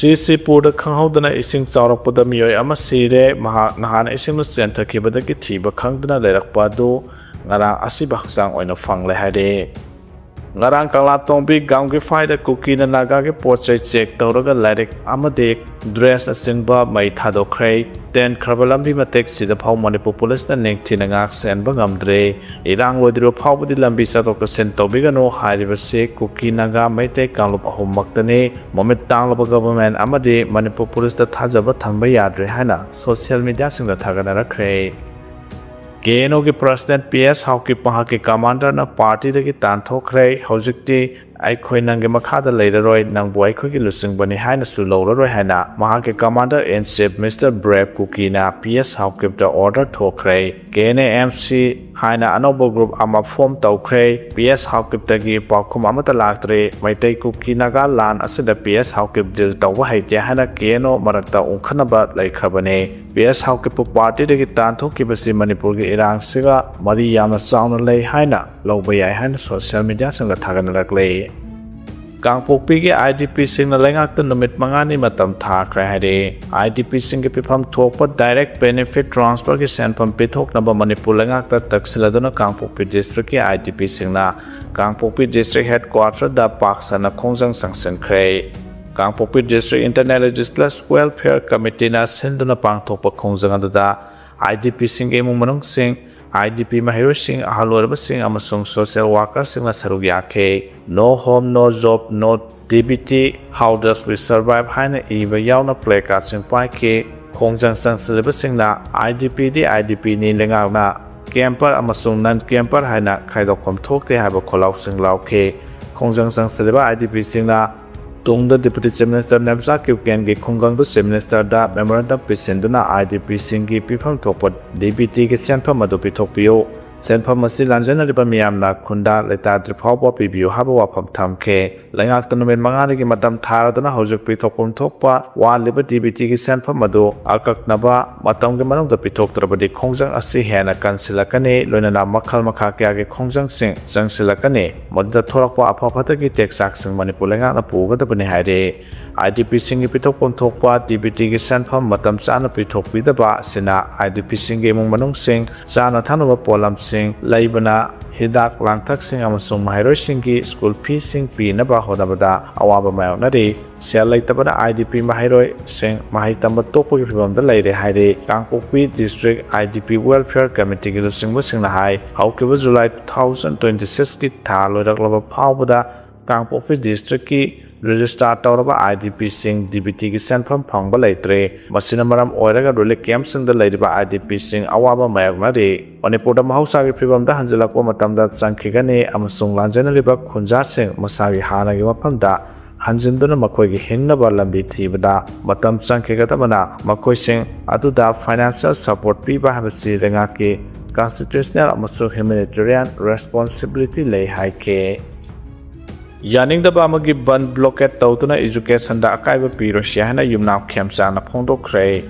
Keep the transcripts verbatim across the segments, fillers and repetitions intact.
ꯁꯤꯁꯤꯄꯨꯔꯗ ꯈꯪꯍꯧꯗꯅ ꯏꯁꯤꯡ ꯆꯥꯎꯔꯛꯄꯗ ꯃꯤꯑꯣꯏ ꯑꯃ ꯁꯤꯔꯦ꯫ ꯃꯍꯥꯛ ꯅꯍꯥꯟ ꯏꯁꯤꯡꯅ ꯆꯦꯟꯊꯈꯤꯕꯗꯒꯤ ꯊꯤꯕ ꯈꯪꯗꯅ ꯂꯩꯔꯛꯄ ꯑꯗꯨ ꯉꯔꯥꯡ ꯑꯁꯤꯕ ꯍꯛꯆꯥꯡ ꯑꯣꯏꯅ ꯐꯪꯂꯦ ꯍꯥꯏꯔꯦ꯫ ꯉꯔꯥꯡ ꯀꯪꯂꯥꯇꯣꯡꯕꯤ ꯒꯥꯝꯒꯤꯐꯥꯏꯗ ꯀꯨꯀꯤꯅ ꯅꯥꯒꯥꯒꯤ ꯄꯣꯠ ꯆꯩ ꯆꯦꯛ ꯇꯧꯔꯒ ꯂꯥꯏꯔꯤꯛ ꯑꯃꯗꯤ ꯗ꯭ꯔꯦꯁꯅꯆꯤꯡꯕ ꯃꯩ ꯊꯥꯗꯣꯛꯈ꯭ꯔꯦ꯫ ꯇꯦꯟꯈ꯭ꯔꯕ ꯂꯝꯕꯤ ꯃꯇꯦꯛ ꯁꯤꯗ ꯐꯥꯎ ꯃꯅꯤꯄꯨꯔ ꯄꯨꯂꯤꯁꯅ ꯅꯤꯡꯊꯤꯅ ꯉꯥꯛ ꯁꯦꯟꯕ ꯉꯝꯗ꯭ꯔꯦ꯫ ꯏꯔꯥꯡ ꯂꯣꯏꯗ꯭ꯔꯤꯕ ꯐꯥꯎꯕꯗꯤ ꯂꯝꯕꯤ ꯆꯠꯊꯣꯛ ꯆꯠꯁꯤꯟ ꯇꯧꯕꯤꯒꯅꯨ ꯍꯥꯏꯔꯤꯕꯁꯤ ꯀꯨꯀꯤ ꯅꯥꯒꯥ ꯃꯩꯇꯩ ꯀꯥꯡꯂꯨꯞ ꯑꯍꯨꯝꯃꯛꯇꯅꯤ꯫ ꯃꯃꯤꯠ ꯇꯥꯡꯂꯕ ꯒꯚꯔꯟꯃꯦꯟꯠ ꯑꯃꯗꯤ ꯃꯅꯤꯄꯨꯔ ꯄꯨꯂꯤꯁꯇ ꯊꯥꯖꯕ ꯊꯝꯕ ꯌꯥꯗ꯭ꯔꯦ ꯍꯥꯏꯅ ꯁꯣꯁꯤꯌꯦꯜ ꯃꯤꯗꯤꯌꯥꯁꯤꯡꯗ ꯊꯥꯒꯠꯅꯔꯛꯈ꯭ꯔꯦ꯫ ꯀꯦ ꯑꯦꯟ ꯑꯣꯒꯤ ꯄ꯭ꯔꯁꯤꯗꯦꯟꯠ ꯄꯤ ꯑꯦꯁ ꯍꯥꯎꯀꯤꯞ ꯃꯍꯥꯛꯀꯤ ꯀꯃꯥꯟꯗꯔꯅ ꯄꯥꯔꯇꯤꯗꯒꯤ ꯇꯥꯟꯊꯣꯛꯈ꯭ꯔꯦ꯫ ꯍꯧꯖꯤꯛꯇꯤ ꯑꯩꯈꯣꯏ ꯅꯪꯒꯤ ꯃꯈꯥꯗ ꯂꯩꯔꯔꯣꯏ, ꯅꯪꯕꯨ ꯑꯩꯈꯣꯏꯒꯤ ꯂꯨꯆꯤꯡꯕꯅꯤ ꯍꯥꯏꯅꯁꯨ ꯂꯧꯔꯔꯣꯏ ꯍꯥꯏꯅ ꯃꯍꯥꯛꯀꯤ ꯀꯃꯥꯟꯗꯔ ꯏꯟ ꯆꯤꯐ ꯃꯤꯁꯇꯔ ꯕ꯭ꯔꯦꯞ ꯀꯨꯀꯤꯅ ꯄꯤ ꯑꯦꯁ ꯍꯥꯎꯀꯤꯞꯇ ꯑꯣꯔꯗꯔ ꯊꯣꯛꯈ꯭ꯔꯦ꯫ K N A M C ꯍꯥꯏꯅ ꯑꯅꯧꯕ ꯒ꯭ꯔꯨꯞ ꯑꯃ ꯐꯣꯝ ꯇꯧꯈ꯭ꯔꯦ꯫ ꯄꯤ ꯑꯦꯁ ꯍꯥꯎꯀꯤꯞꯇꯒꯤ ꯄꯥꯎꯈꯨꯝ ꯑꯃꯠꯇ ꯂꯥꯛꯇ꯭ꯔꯤ꯫ ꯃꯩꯇꯩ ꯀꯨꯀꯤ ꯅꯥꯒꯥ ꯂꯥꯟ ꯑꯁꯤꯗ ꯄꯤ ꯑꯦꯁ ꯍꯥꯎꯀꯤꯞ ꯗꯤꯜ ꯇꯧꯕ ꯍꯩꯇꯦ ꯍꯥꯏꯅ ꯀꯦ ꯑꯦꯟ ꯑꯣ ꯃꯔꯛꯇ ꯎꯪꯈꯠꯅꯕ ꯂꯩꯈ꯭ꯔꯕꯅꯤ꯫ ꯄꯤ ꯑꯦꯁ ꯍꯥꯎꯀꯤꯞꯄꯨ ꯄꯥꯔꯇꯤꯗꯒꯤ ꯇꯥꯟꯊꯣꯛꯈꯤꯕꯁꯤ ꯃꯅꯤꯄꯨꯔꯒꯤ ꯏꯔꯥꯡꯁꯤꯒ ꯃꯔꯤ ꯌꯥꯝꯅ ꯆꯥꯎꯅ ꯂꯩ ꯍꯥꯏꯅ ꯂꯧꯕ ꯌꯥꯏ ꯍꯥꯏꯅ ꯁꯣꯁꯤꯌꯦꯜ ꯃꯤꯗꯤꯌꯥꯁꯤꯡꯗ ꯊꯥꯒꯠꯅꯔꯛꯂꯤ꯫ ꯀꯥꯡꯄꯣꯛꯄꯤꯒꯤ ꯑꯥꯏ ꯗꯤ ꯄꯤꯁꯤꯡꯅ ꯂꯩꯉꯥꯛꯇ ꯅꯨꯃꯤꯠ ꯃꯉꯥꯅꯤ ꯃꯇꯝ ꯊꯥꯈ꯭ꯔꯦ ꯍꯥꯏꯔꯤ꯫ ꯑꯥꯏ ꯗꯤ ꯄꯤꯁꯤꯡꯒꯤ ꯄꯤꯐꯝ ꯊꯣꯛꯄ ꯗꯥꯏꯔꯦꯛ ꯕꯦꯅꯤꯐꯤꯠ ꯇ꯭ꯔꯥꯟꯁꯐꯔꯒꯤ ꯁꯦꯟꯐꯝ ꯄꯤꯊꯣꯛꯅꯕ ꯃꯅꯤꯄꯨꯔ ꯂꯩꯉꯥꯛꯇ ꯇꯛꯁꯤꯜꯂꯗꯨꯅ ꯀꯥꯡꯄꯣꯛꯄꯤ ꯗꯤꯁꯇ꯭ꯔꯤꯛꯀꯤ ꯑꯥꯏ ꯗꯤ ꯄꯤꯁꯤꯡꯅ ꯀꯥꯡꯄꯣꯛꯄꯤ ꯗꯤꯁꯇ꯭ꯔꯤꯛ ꯍꯦꯗꯀ꯭ꯋꯥꯇꯔꯗ ꯄꯥꯛ ꯁꯟꯅ ꯈꯣꯡꯖꯪ ꯆꯪꯁꯤꯟꯈ꯭ꯔꯦ꯫ ꯀꯥꯡꯄꯣꯛꯄꯤ ꯗꯤꯁꯇ꯭ꯔꯤꯛ ꯏꯟꯇꯔꯅꯦꯜꯂꯤ ꯗꯤꯁꯄ꯭ꯂꯦꯁ ꯋꯦꯜꯐꯤꯌꯔ ꯀꯃꯤꯇꯤꯅ ꯁꯤꯟꯗꯨꯅ ꯄꯥꯡꯊꯣꯛꯄ ꯈꯣꯡꯖꯪ ꯑꯗꯨꯗ ꯑꯥꯏ ꯗꯤ ꯄꯤꯁꯤꯡꯒꯤ ꯏꯃꯨꯡ ꯃꯅꯨꯡꯁꯤꯡ, ꯑꯥꯏ ꯗꯤ ꯄꯤ ꯃꯍꯩꯔꯣꯏꯁꯤꯡ, ꯑꯍꯜ ꯑꯣꯏꯔꯕꯁꯤꯡ ꯑꯃꯁꯨꯡ ꯁꯣꯁꯤꯌꯦꯜ ꯋꯥꯔꯀꯔꯁꯤꯡꯅ ꯁꯔꯨꯛ ꯌꯥꯈꯤ꯫ "No home, no job, no D B T, how does we survive?" ꯍꯥꯏꯅ ꯏꯕ ꯌꯥꯎꯅ ꯄ꯭ꯂꯦ ꯀꯥꯔꯗꯁꯤꯡ ꯄꯥꯏꯈꯤ꯫ ꯈꯣꯡꯖꯪ ꯆꯪꯁꯤꯜꯂꯤꯕꯁꯤꯡꯅ ꯑꯥꯏ ꯗꯤ ꯄꯤꯗꯤ ꯑꯥꯏ ꯗꯤ ꯄꯤꯅꯤ, ꯂꯩꯉꯥꯛꯅ ꯀꯦꯝꯄꯔ ꯑꯃꯁꯨꯡ ꯅꯟ ꯀꯦꯝꯄꯔ ꯍꯥꯏꯅ ꯈꯥꯏꯗꯣꯛꯐꯝ ꯊꯣꯛꯇꯦ ꯍꯥꯏꯕ ꯈꯣꯜꯂꯥꯎꯁꯤꯡ ꯂꯥꯎꯈꯤ꯫ ꯈꯣꯡꯖꯪ ꯆꯪꯁꯤꯜꯂꯤꯕ ꯑꯥꯏ ꯗꯤ ꯄꯤꯁꯤꯡꯅ ꯇꯨꯡꯗ ꯗꯤꯄꯨꯇꯤ ꯆꯤꯐ ꯃꯤꯅꯤꯁꯇꯔ ꯅꯦꯕꯖꯥ ꯀꯤꯞꯒꯦꯟꯒꯤ ꯈꯨꯡꯒꯪꯗ ꯆꯤꯐ ꯃꯤꯅꯤꯁꯇꯔꯗ ꯃꯦꯃꯣꯔꯦꯟꯗꯝ ꯄꯤꯁꯤꯟꯗꯨꯅ ꯑꯥꯏ ꯗꯤ ꯄꯤꯁꯤꯡꯒꯤ ꯄꯤꯐꯝ ꯊꯣꯛꯄ ꯗꯤ ꯕꯤ ꯇꯤꯒꯤ ꯁꯦꯟꯐꯝ ꯑꯗꯨ ꯄꯤꯊꯣꯛꯄꯤꯌꯨ꯫ ꯁꯦꯟꯐꯝ ꯑꯁꯤ ꯂꯥꯟꯖꯦꯟꯅꯔꯤꯕ ꯃꯤꯌꯥꯝꯅ ꯈꯨꯟꯗꯥ ꯂꯩꯇꯥꯗ꯭ꯔꯤ ꯐꯥꯎꯕ ꯄꯤꯕꯤꯌꯨ ꯍꯥꯏꯕ ꯋꯥꯐꯝ ꯊꯝꯈꯤ꯫ ꯂꯩꯉꯥꯛꯇ ꯅꯨꯃꯤꯠ ꯃꯉꯥꯅꯤꯒꯤ ꯃꯇꯝ ꯊꯥꯔꯗꯨꯅ ꯍꯧꯖꯤꯛ ꯄꯤꯊꯣꯛꯐꯝ ꯊꯣꯛꯄ ꯋꯥꯠꯂꯤꯕ ꯗꯤ ꯕꯤ ꯇꯤꯒꯤ ꯁꯦꯟꯐꯝ ꯑꯗꯨ ꯑꯀꯛꯅꯕ ꯃꯇꯝꯒꯤ ꯃꯅꯨꯡꯗ ꯄꯤꯊꯣꯛꯇ꯭ꯔꯕꯗꯤ ꯈꯣꯡꯖꯪ ꯑꯁꯤ ꯍꯦꯟꯅ ꯀꯟꯁꯤꯜꯂꯛꯀꯅꯤ, ꯂꯣꯏꯅꯅ ꯃꯈꯜ ꯃꯈꯥ ꯀꯌꯥꯒꯤ ꯈꯣꯡꯖꯪꯁꯤꯡ ꯆꯪꯁꯤꯜꯂꯛꯀꯅꯤ꯫ ꯃꯗꯨꯗ ꯊꯣꯛꯂꯛꯄ ꯑꯐ ꯐꯠꯇꯒꯤ ꯇꯦꯛꯆꯥꯛꯁꯤꯡ ꯃꯅꯤꯄꯨꯔ ꯂꯩꯉꯥꯛꯅ ꯄꯨꯒꯗꯕꯅꯤ ꯍꯥꯏꯔꯤ꯫ IDPꯁꯤꯡꯒꯤ ꯄꯤꯊꯣꯛꯐꯝ ꯊꯣꯛꯄ DBTꯒꯤ ꯁꯦꯟꯐꯝ ꯃꯇꯝ ꯆꯥꯅ ꯄꯤꯊꯣꯛꯄꯤꯗꯕ ꯑꯁꯤꯅ IDPꯁꯤꯡꯒꯤ ꯏꯃꯨꯡ ꯃꯅꯨꯡꯁꯤꯡ ꯆꯥꯅ ꯊꯛꯅꯕ ꯄꯣꯠꯂꯝꯁꯤꯡ ꯂꯩꯕꯅ ꯍꯤꯗꯥꯛ ꯂꯥꯡꯊꯛꯁꯤꯡ ꯑꯃꯁꯨꯡ ꯃꯍꯩꯔꯣꯏꯁꯤꯡꯒꯤ ꯁ꯭ꯀꯨꯜ ꯐꯤꯁꯤꯡ ꯄꯤꯅꯕ ꯍꯣꯠꯅꯕꯗ ꯑꯋꯥꯕ ꯃꯥꯌꯣꯛꯅꯔꯤ꯫ ꯁꯦꯜ ꯂꯩꯇꯕꯅ IDP ꯃꯍꯩꯔꯣꯏꯁꯤꯡ ꯃꯍꯩ ꯇꯝꯕ ꯇꯣꯛꯄꯒꯤ ꯐꯤꯚꯝꯗ ꯂꯩꯔꯦ ꯍꯥꯏꯔꯤ꯫ ꯀꯥꯡꯄꯣꯛꯄꯤ District IDP Welfare Committeeꯒꯤ ꯂꯨꯆꯤꯡꯕꯁꯤꯡꯅ ꯍꯥꯏ, ꯍꯧꯈꯤꯕ July two thousand twenty sixꯀꯤ ꯊꯥ ꯂꯣꯏꯔꯛꯂꯕ ꯐꯥꯎꯕꯗ ꯀꯥꯡꯄꯣꯛꯄꯤ Districtꯀꯤ register ꯇꯧꯔꯕ IDPꯁꯤꯡ DBTꯒꯤ ꯁꯦꯟꯐꯝ ꯐꯪꯕ ꯂꯩꯇ꯭ꯔꯦ꯫ ꯃꯁꯤꯅ ꯃꯔꯝ ꯑꯣꯏꯔꯒ relief campꯁꯤꯡꯗ ꯂꯩꯔꯤꯕ IDPꯁꯤꯡ ꯑꯋꯥꯕ ꯃꯥꯌꯣꯛꯅꯔꯤ꯫ ꯃꯅꯤꯄꯨꯔꯗ ꯃꯍꯧꯁꯥꯒꯤ ꯐꯤꯕꯝꯗ ꯍꯟꯖꯤꯜꯂꯛꯄ ꯃꯇꯝꯗ ꯆꯪꯈꯤꯒꯅꯤ ꯑꯃꯁꯨꯡ ꯂꯥꯟꯖꯦꯟꯅꯔꯤꯕ ꯈꯨꯟꯖꯥꯁꯤꯡ ꯃꯁꯥꯒꯤ ꯍꯥꯟꯅꯒꯤ ꯃꯐꯝꯗ ꯍꯟꯖꯤꯟꯗꯨꯅ ꯃꯈꯣꯏꯒꯤ ꯍꯤꯡꯅꯕ ꯂꯝꯕꯤ ꯊꯤꯕꯗ ꯃꯇꯝ ꯆꯪꯈꯤꯒꯗꯕꯅ ꯃꯈꯣꯏꯁꯤꯡ ꯑꯗꯨꯗ financial support ꯄꯤꯕ ꯍꯥꯏꯕꯁꯤ ꯂꯩꯉꯥꯛꯀꯤ constitutional ꯑꯃꯁꯨꯡ humanitarian responsibility ꯂꯩ ꯍꯥꯏꯈꯤ꯫ ꯌꯥꯅꯤꯡꯗꯕ ꯑꯃꯒꯤ ꯕꯟ blockade ꯇꯧꯗꯨꯅ educationꯗ ꯑꯀꯥꯏꯕ ꯄꯤꯔꯣꯏꯁꯤ ꯍꯥꯏꯅ ꯌꯨꯝꯅꯥꯝ ꯈꯦꯝꯆꯥꯅ ꯐꯣꯡꯗꯣꯛꯈ꯭ꯔꯦ꯫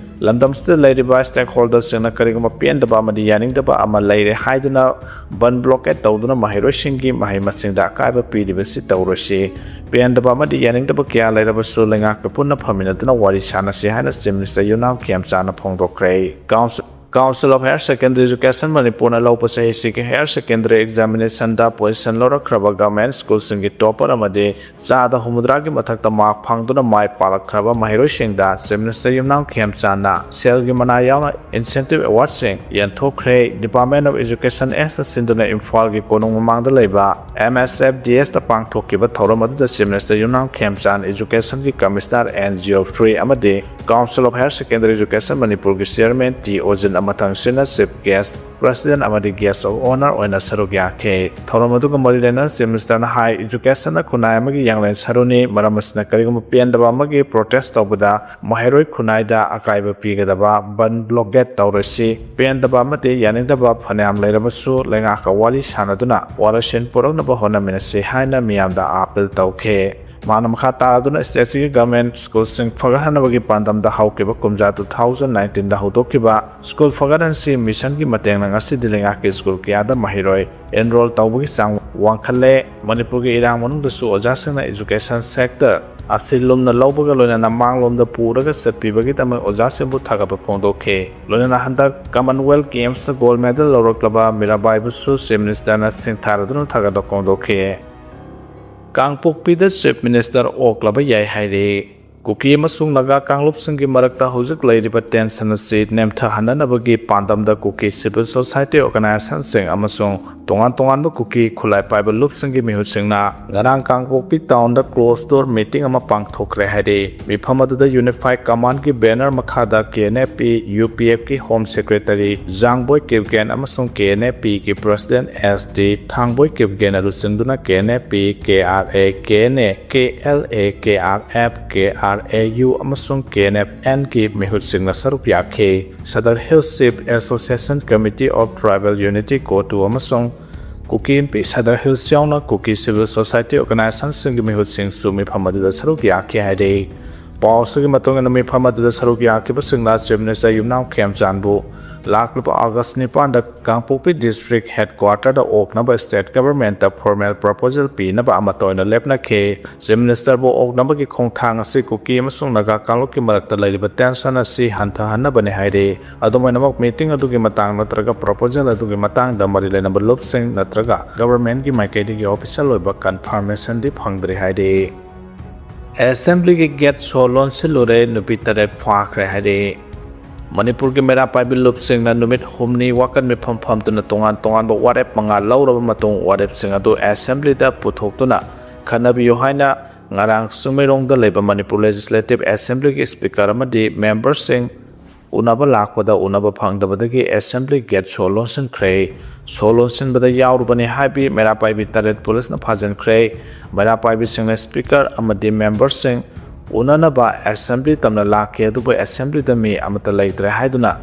ꯂꯝꯗꯝꯁꯤꯗ ꯂꯩꯔꯤꯕ stakeholderꯁꯤꯡꯅ ꯀꯔꯤꯒꯨꯝꯕ ꯄꯦꯟꯗꯕ ꯑꯃꯗꯤ ꯌꯥꯅꯤꯡꯗꯕ ꯑꯃ ꯂꯩꯔꯦ ꯍꯥꯏꯗꯨꯅ ꯕꯟ blockade ꯇꯧꯗꯨꯅ ꯃꯍꯩꯔꯣꯏꯁꯤꯡꯒꯤ ꯃꯍꯩ ꯃꯁꯤꯡꯗ ꯑꯀꯥꯏꯕ ꯄꯤꯔꯤꯕꯁꯤ ꯇꯧꯔꯣꯏꯁꯤ꯫ ꯄꯦꯟꯗꯕ ꯑꯃꯗꯤ ꯌꯥꯅꯤꯡꯗꯕ ꯀꯌꯥ ꯂꯩꯔꯕꯁꯨ ꯂꯩꯉꯥꯛꯀ ꯄꯨꯟꯅ ꯐꯝꯃꯤꯟꯅꯗꯨꯅ ꯋꯥꯔꯤ ꯁꯥꯟꯅꯁꯤ ꯍꯥꯏꯅ Chief Minister Yumnam ꯈꯦꯝꯆꯥꯅ ꯐꯣꯡꯗꯣꯛꯈ꯭ꯔꯦ꯫ Council Council of Higher Secondary Education ꯃꯅꯤꯄꯨꯔꯅ ꯂꯧꯕ ꯆꯍꯤꯁꯤꯒꯤ higher secondary examinationꯗ position ꯂꯧꯔꯛꯈ꯭ꯔꯕ government schoolꯁꯤꯡꯒꯤ topper ꯑꯃꯗꯤ ꯆꯥꯗ ꯍꯨꯝꯐꯨꯇꯔꯥꯒꯤ ꯃꯊꯛꯇ mark ꯐꯪꯗꯨꯅ ꯃꯥꯏ ꯄꯥꯛꯂꯛꯈ꯭ꯔꯕ ꯃꯍꯩꯔꯣꯏꯁꯤꯡꯗ Chief Minister ꯌꯨꯝꯅꯥꯝ ꯈꯦꯝꯆꯥꯟꯅ ꯁꯦꯜꯒꯤ ꯃꯅꯥ ꯌꯥꯎꯅ incentive awardꯁꯤꯡ ꯌꯦꯟꯊꯣꯛꯈ꯭ꯔꯦ꯫ Department of Education act ꯁꯤꯟꯗꯨꯅ ꯏꯝꯐꯥꯜꯒꯤ ꯀꯣꯅꯨꯡ ꯃꯃꯥꯡꯗ ꯂꯩꯕ MSFDSꯇ ꯄꯥꯡꯊꯣꯛꯈꯤꯕ ꯊꯧꯔꯝ ꯑꯗꯨꯗ Chief Minister ꯌꯨꯝꯅꯥꯝ ꯈꯦꯝꯆꯥꯟ, Educationꯒꯤ Commissioner N Geoffrey ꯑꯃꯗꯤ Council of Higher Secondary Education ꯃꯅꯤꯄꯨꯔꯒꯤ Chairman ꯇꯤ ꯑꯣꯖꯤꯟ ꯑꯃꯊꯪꯁꯤꯅ Chief Guest, President ꯑꯃꯗꯤ Guest of Honour ꯑꯣꯏꯅ ꯁꯔꯨꯛ ꯌꯥꯈꯤ꯫ ꯊꯧꯔꯝ ꯑꯗꯨꯒ ꯃꯔꯤ ꯂꯩꯅꯅ Chief Ministerꯅ ꯍꯥꯏ, Educationꯅ ꯈꯨꯟꯅꯥꯏ ꯑꯃꯒꯤ ꯌꯥꯡꯂꯦꯟ ꯁꯔꯨꯅꯤ, ꯃꯔꯝ ꯑꯁꯤꯅ ꯀꯔꯤꯒꯨꯝꯕ ꯄꯦꯟꯗꯕ ꯑꯃꯒꯤ protest ꯇꯧꯕꯗ ꯃꯍꯩꯔꯣꯏ ꯈꯨꯟꯅꯥꯏꯗ ꯑꯀꯥꯏꯕ ꯄꯤꯒꯗꯕ ꯕꯟ blockade ꯇꯧꯔꯁꯤ꯫ ꯄꯦꯟꯗꯕ ꯑꯃꯗꯤ ꯌꯥꯅꯤꯡꯗꯕ ꯐꯅꯌꯥꯝ ꯂꯩꯔꯕꯁꯨ ꯂꯩꯉꯥꯛꯀ ꯋꯥꯔꯤ ꯁꯥꯟꯅꯗꯨꯅ ꯋꯥꯔꯣꯏꯁꯤꯟ ꯄꯨꯔꯛꯅꯕ ꯍꯣꯠꯅꯃꯤꯟꯅꯁꯤ ꯍꯥꯏꯅ ꯃꯤꯌꯥꯝꯗ appeal ꯇꯧꯈꯤ꯫ ꯃꯥꯅ ꯃꯈꯥ ꯇꯥꯔꯗꯨꯅ stateꯁꯤꯒꯤ government schoolꯁꯤꯡ ꯐꯒꯠꯍꯟꯅꯕꯒꯤ ꯄꯥꯟꯗꯝꯗ ꯍꯧꯈꯤꯕ ꯀꯨꯝꯖꯥ two thousand nineteenꯗ ꯍꯧꯗꯣꯛꯈꯤꯕ school ꯐꯒꯠꯍꯟꯁꯤ missionꯒꯤ ꯃꯇꯦꯡꯅ ꯉꯁꯤꯗꯤ ꯂꯩꯉꯥꯛꯀꯤ school ꯀꯌꯥꯗ ꯃꯍꯩꯔꯣꯏ enroll ꯇꯧꯕꯒꯤ ꯆꯥꯡ ꯋꯥꯡꯈꯠꯂꯦ꯫ ꯃꯅꯤꯄꯨꯔꯒꯤ ꯏꯔꯥꯡ ꯃꯅꯨꯡꯗꯁꯨ ꯑꯣꯖꯥꯁꯤꯡꯅ education sector ꯑꯁꯤ ꯂꯨꯝꯅ ꯂꯧꯕꯒ ꯂꯣꯏꯅꯅ ꯃꯥꯡꯂꯣꯝꯗ ꯄꯨꯔꯒ ꯆꯠꯄꯤꯕꯒꯤꯗꯃꯛ ꯑꯣꯖꯥꯁꯤꯡꯕꯨ ꯊꯥꯒꯠꯄ ꯐꯣꯡꯗꯣꯛꯈꯤ꯫ ꯂꯣꯏꯅꯅ ꯍꯟꯗꯛ Commonwealth Gamesꯇ gold medal ꯂꯧꯔꯛꯂꯕ ꯃꯤꯔꯥꯕꯥꯏꯕꯨꯁꯨ Chief Ministerꯅ ꯁꯤꯡꯊꯥꯔꯗꯨꯅ ꯊꯥꯒꯠꯄ ꯐꯣꯡꯗꯣꯛꯈꯤ꯫ ꯀꯥꯡꯄꯣꯛꯄꯤꯗ Chief Minister ꯑꯣꯛꯂꯕ ꯌꯥꯏ ꯍꯥꯏꯔꯤ꯫ ꯀꯨꯀꯤ ꯑꯃꯁꯨꯡ ꯅꯥꯒꯥ ꯀꯥꯡꯂꯨꯞꯁꯤꯡꯒꯤ ꯃꯔꯛꯇ ꯍꯧꯖꯤꯛ ꯂꯩꯔꯤꯕ tension ꯑꯁꯤ ꯅꯦꯝꯊꯍꯟꯅꯅꯕꯒꯤ ꯄꯥꯟꯗꯝꯗ ꯀꯨꯀꯤ civil society organizationꯁꯤꯡ ꯑꯃꯁꯨꯡ ꯇꯣꯉꯥꯟ ꯇꯣꯉꯥꯟꯕ ꯀꯨꯀꯤ ꯈꯨꯠꯂꯥꯏ ꯄꯥꯏꯕ ꯂꯨꯞꯁꯤꯡꯒꯤ ꯃꯤꯍꯨꯠꯁꯤꯡꯅ ꯉꯔꯥꯡ ꯀꯥꯡꯄꯣꯛꯄꯤ townꯗ closed door meeting ꯑꯃ ꯄꯥꯡꯊꯣꯛꯈ꯭ꯔꯦ ꯍꯥꯏꯔꯤ꯫ ꯃꯤꯐꯝ ꯑꯗꯨꯗ Unified Commandꯀꯤ banner ꯃꯈꯥꯗ KNFP UPFꯀꯤ Home Secretary ꯖꯥꯡꯕꯣꯏ ꯀꯤꯞꯒꯦꯟ ꯑꯃꯁꯨꯡ KNFPꯒꯤ President ST ꯊꯥꯡꯕꯣꯏ ꯀꯤꯞꯒꯦꯟꯅ ꯂꯨꯆꯤꯡꯗꯨꯅ KNFP, KRA, KNA, KLA, KRF, KRAU ꯑꯃꯁꯨꯡ KNFNꯒꯤ ꯃꯤꯍꯨꯠꯁꯤꯡꯅ ꯁꯔꯨꯛ ꯌꯥꯈꯤ꯫ Sadar Hills Chief Association Committee of Tribal Unity, CoTU ꯑꯃꯁꯨꯡ ꯀꯨꯀꯤ ꯏꯟꯄꯤ Sadar Hills ꯌꯥꯎꯅ ꯀꯨꯀꯤ civil society organizationꯁꯤꯡꯒꯤ ꯃꯤꯍꯨꯠꯁꯤꯡꯁꯨ ꯃꯤꯐꯝ ꯑꯗꯨꯗ ꯁꯔꯨꯛ ꯌꯥꯈꯤ ꯍꯥꯏꯔꯤ꯫ ꯄꯥꯎ ꯑꯁꯤꯒꯤ ꯃꯇꯨꯡ ꯏꯟꯅ, ꯃꯤꯐꯝ ꯑꯗꯨꯗ ꯁꯔꯨꯛ ꯌꯥꯈꯤꯕꯁꯤꯡꯅ Chief Minister ꯌꯨꯝꯅꯥꯝ ꯈꯦꯝꯆꯥꯟꯕꯨ ꯂꯥꯛꯂꯤꯕ August ꯅꯤꯄꯥꯟꯗ ꯀꯥꯡꯄꯣꯛꯄꯤ district headquarterꯗ ꯑꯣꯛꯅꯕ state governmentꯇ formal proposal ꯄꯤꯅꯕ ꯑꯃꯠꯇ ꯑꯣꯏꯅ ꯂꯦꯞꯅꯈꯤ꯫ Chief Ministerꯕꯨ ꯑꯣꯛꯅꯕꯒꯤ ꯈꯣꯡꯊꯥꯡ ꯑꯁꯤ ꯀꯨꯀꯤ ꯑꯃꯁꯨꯡ ꯅꯥꯒꯥ ꯀꯥꯡꯂꯨꯞꯀꯤ ꯃꯔꯛꯇ ꯂꯩꯔꯤꯕ tension ꯑꯁꯤ ꯍꯟꯊꯍꯟꯅꯕꯅꯤ ꯍꯥꯏꯔꯤ꯫ ꯑꯗꯨꯝ ꯑꯣꯏꯅꯃꯛ, meeting ꯑꯗꯨꯒꯤ ꯃꯇꯥꯡ ꯅꯠꯇ꯭ꯔꯒ proposal ꯑꯗꯨꯒꯤ ꯃꯇꯥꯡꯗ ꯃꯔꯤ ꯂꯩꯅꯕ ꯂꯨꯞꯁꯤꯡ ꯅꯠꯇ꯭ꯔꯒ governmentꯀꯤ ꯃꯥꯏꯀꯩꯗꯒꯤ official ꯑꯣꯏꯕ confirmationꯗꯤ ꯐꯪꯗ꯭ꯔꯤ ꯍꯥꯏꯔꯤ꯫ Assemblyꯒꯤ gate ꯁꯣ ꯂꯣꯟꯁꯤꯜꯂꯨꯔꯦ, ꯅꯨꯄꯤ ꯇꯔꯦꯠ ꯐꯥꯈ꯭ꯔꯦ ꯍꯥꯏꯔꯤ꯫ ꯃꯅꯤꯄꯨꯔꯒꯤ ꯃꯩꯔꯥ ꯄꯥꯏꯕꯤ ꯂꯨꯞꯁꯤꯡꯅ ꯅꯨꯃꯤꯠ ꯍꯨꯝꯅꯤ ꯋꯥꯀꯠ ꯃꯤꯐꯝ ꯐꯝꯗꯨꯅ ꯇꯣꯉꯥꯟ ꯇꯣꯉꯥꯟꯕ ꯋꯥꯔꯦꯞ ꯃꯉꯥ ꯂꯧꯔꯕ ꯃꯇꯨꯡ, ꯋꯥꯔꯦꯞꯁꯤꯡ ꯑꯗꯨ Assemblyꯗ ꯄꯨꯊꯣꯛꯇꯨꯅ ꯈꯟꯅꯕꯤꯌꯨ ꯍꯥꯏꯅ ꯉꯔꯥꯡ ꯆꯤꯡꯃꯩꯔꯣꯡꯗ ꯂꯩꯕ ꯃꯅꯤꯄꯨꯔ Legislative Assemblyꯒꯤ Speaker ꯑꯃꯗꯤ memberꯁꯤꯡ ꯎꯅꯕ ꯂꯥꯛꯄꯗ ꯎꯅꯕ ꯐꯪꯗꯕꯗꯒꯤ Assembly gate ꯁꯣ ꯂꯣꯟꯁꯤꯟꯈ꯭ꯔꯦ꯫ ꯁꯣ ꯂꯣꯟꯁꯤꯟꯕꯗ ꯌꯥꯎꯔꯨꯕꯅꯤ ꯍꯥꯏꯕꯤ ꯃꯩꯔꯥ ꯄꯥꯏꯕꯤ ꯇꯔꯦꯠ ꯄꯨꯂꯤꯁꯅ ꯐꯥꯖꯤꯟꯈ꯭ꯔꯦ꯫ ꯃꯩꯔꯥ ꯄꯥꯏꯕꯤꯁꯤꯡꯅ Speaker ꯑꯃꯗꯤ memberꯁꯤꯡ ꯎꯅꯅꯕ Assembly ꯇꯝꯅ ꯂꯥꯛꯈꯤ, ꯑꯗꯨꯕꯨ Assemblyꯗ ꯃꯤ ꯑꯃꯠꯇ ꯂꯩꯇ꯭ꯔꯦ ꯍꯥꯏꯗꯨꯅ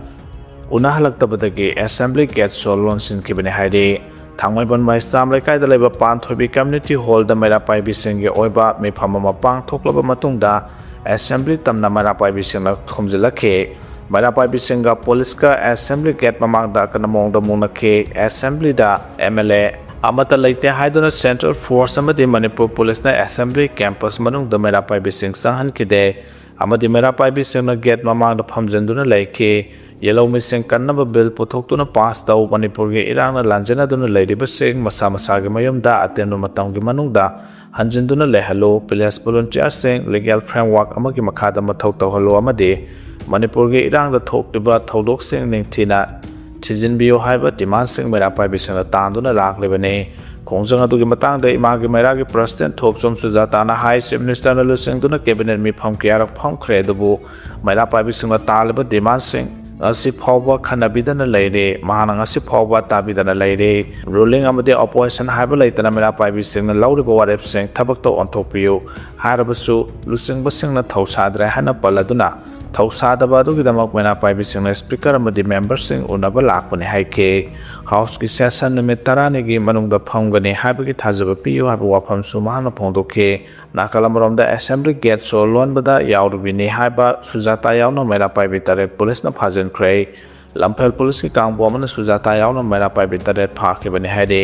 ꯎꯅꯍꯜꯂꯛꯇꯕꯗꯒꯤ Assembly gate ꯁꯣ ꯂꯣꯟꯁꯤꯟꯈꯤꯕꯅꯤ ꯍꯥꯏꯔꯤ꯫ ꯊꯥꯡꯃꯩꯕꯟ ꯃꯩꯁꯇꯥꯝ ꯂꯩꯀꯥꯏꯗ ꯂꯩꯕ ꯄꯥꯟꯊꯣꯏꯕꯤ Community Hallꯗ ꯃꯩꯔꯥ ꯄꯥꯏꯕꯤꯁꯤꯡꯒꯤ ꯑꯣꯏꯕ ꯃꯤꯐꯝ ꯑꯃ ꯄꯥꯡꯊꯣꯛꯂꯕ ꯃꯇꯨꯡꯗ Assembly ꯇꯝꯅ ꯃꯩꯔꯥ ꯄꯥꯏꯕꯤꯁꯤꯡꯅ ꯈꯣꯝꯖꯤꯜꯂꯛꯈꯤ꯫ ꯃꯩꯔꯥ ꯄꯥꯏꯕꯤꯁꯤꯡꯒ ꯄꯨꯂꯤꯁꯀ Assembly gate ꯃꯃꯥꯡꯗ ꯑꯀꯟꯕ ꯃꯑꯣꯡꯗ ꯃꯨꯛꯅꯈꯤ꯫ Assemblyꯗ MLA ꯑꯃꯠꯇ ꯂꯩꯇꯦ ꯍꯥꯏꯗꯨꯅ Central Force ꯑꯃꯗꯤ ꯃꯅꯤꯄꯨꯔ ꯄꯨꯂꯤꯁꯅ Assembly Campus ꯃꯅꯨꯡꯗ ꯃꯩꯔꯥ ꯄꯥꯏꯕꯤꯁꯤꯡ ꯆꯪꯍꯟꯈꯤꯗꯦ ꯑꯃꯗꯤ ꯃꯩꯔꯥ ꯄꯥꯏꯕꯤꯁꯤꯡꯅ gate ꯃꯃꯥꯡꯗ ꯐꯝꯖꯤꯟꯗꯨꯅ ꯂꯩꯈꯤ꯫ ꯌꯦꯜꯍꯧꯃꯤꯁꯤꯡ ꯀꯟꯅꯕ bill ꯄꯨꯊꯣꯛꯇꯨꯅ pass ꯇꯧ, ꯃꯅꯤꯄꯨꯔꯒꯤ ꯏꯔꯥꯡꯅ ꯂꯥꯟꯖꯦꯟꯅꯗꯨꯅ ꯂꯩꯔꯤꯕꯁꯤꯡ ꯃꯁꯥ ꯃꯁꯥꯒꯤ ꯃꯌꯨꯝꯗ ꯑꯇꯦꯟꯕ ꯃꯇꯝꯒꯤ ꯃꯅꯨꯡꯗ ꯍꯟꯖꯤꯟꯗꯨꯅ ꯂꯩꯍꯜꯂꯨ, village volunteerꯁꯤꯡ legal framework ꯑꯃꯒꯤ ꯃꯈꯥꯗ ꯃꯊꯧ ꯇꯧꯍꯜꯂꯨ ꯑꯃꯗꯤ ꯃꯅꯤꯄꯨꯔꯒꯤ ꯏꯔꯥꯡꯗ ꯊꯣꯛꯂꯤꯕ ꯊꯧꯗꯣꯛꯁꯤꯡ ꯅꯤꯡꯊꯤꯅ ꯊꯤꯖꯤꯟꯕꯤꯌꯨ ꯍꯥꯏꯕ demandꯁꯤꯡ ꯃꯩꯔꯥ ꯄꯥꯏꯕꯤꯁꯤꯡꯅ ꯇꯥꯟꯗꯨꯅ ꯂꯥꯛꯂꯤꯕꯅꯤ꯫ ꯈꯣꯡꯖꯪ ꯑꯗꯨꯒꯤ ꯃꯇꯥꯡꯗ ꯏꯃꯥꯒꯤ ꯃꯩꯔꯥꯒꯤ President ꯊꯣꯛꯆꯣꯝ ꯁꯨꯖꯥꯇꯥꯅ ꯍꯥꯏ, Chief Ministerꯅ ꯂꯨꯆꯤꯡꯗꯨꯅ Cabinet ꯃꯤꯐꯝ ꯀꯌꯥꯔꯛ ꯐꯝꯈ꯭ꯔꯦ, ꯑꯗꯨꯕꯨ ꯃꯩꯔꯥ ꯄꯥꯏꯕꯤꯁꯤꯡꯅ ꯇꯥꯜꯂꯤꯕ demandꯁꯤꯡ ꯉꯁꯤ ꯐꯥꯎꯕ ꯈꯟꯅꯕꯤꯗꯅ ꯂꯩꯔꯤ꯫ ꯃꯍꯥꯛꯅ ꯉꯁꯤ ꯐꯥꯎꯕ ꯇꯥꯕꯤꯗꯅ ꯂꯩꯔꯤ꯫ Ruling ꯑꯃꯗꯤ opposition ꯍꯥꯏꯕ ꯂꯩꯇꯅ ꯃꯩꯔꯥ ꯄꯥꯏꯕꯤꯁꯤꯡꯅ ꯂꯧꯔꯤꯕ ꯋꯥꯔꯦꯞꯁꯤꯡ ꯊꯕꯛꯇ ꯑꯣꯟꯊꯣꯛꯄꯤꯌꯨ ꯍꯥꯏꯔꯕꯁꯨ ꯂꯨꯆꯤꯡꯕꯁꯤꯡꯅ ꯊꯧꯁꯥꯗ꯭ꯔꯦ ꯍꯥꯏꯅ ꯄꯜꯂꯗꯨꯅ ꯊꯧꯁꯥꯗꯕ ꯑꯗꯨꯒꯤꯗꯃꯛ ꯃꯩꯔꯥ ꯄꯥꯏꯕꯤꯁꯤꯡꯅ Speaker ꯑꯃꯗꯤ memberꯁꯤꯡ ꯎꯅꯕ ꯂꯥꯛꯄꯅꯤ ꯍꯥꯏꯈꯤ꯫ Houseꯀꯤ session ꯅꯨꯃꯤꯠ ꯇꯔꯥꯅꯤꯒꯤ ꯃꯅꯨꯡꯗ ꯐꯝꯒꯅꯤ ꯍꯥꯏꯕꯒꯤ ꯊꯥꯖꯕ ꯄꯤꯌꯨ ꯍꯥꯏꯕ ꯋꯥꯐꯝꯁꯨ ꯃꯍꯥꯛꯅ ꯐꯣꯡꯗꯣꯛꯈꯤ꯫ ꯅꯥꯀꯜ ꯑꯃꯔꯣꯝꯗ Assembly gate ꯁꯣ ꯂꯣꯟꯕꯗ ꯌꯥꯎꯔꯨꯕꯤꯅꯤ ꯍꯥꯏꯕ ꯁꯨꯖꯥꯇꯥ ꯌꯥꯎꯅ ꯃꯩꯔꯥ ꯄꯥꯏꯕꯤ ꯇꯔꯦꯠ ꯄꯨꯂꯤꯁꯅ ꯐꯥꯖꯤꯟꯈ꯭ꯔꯦ꯫ ꯂꯝꯐꯦꯜ ꯄꯨꯂꯤꯁꯀꯤ ꯀꯥꯡꯕꯨ ꯑꯃꯅ ꯁꯨꯖꯥꯇꯥ ꯌꯥꯎꯅ ꯃꯩꯔꯥ ꯄꯥꯏꯕꯤ ꯇꯔꯦꯠ ꯐꯥꯈꯤꯕꯅꯤ ꯍꯥꯏꯔꯤ꯫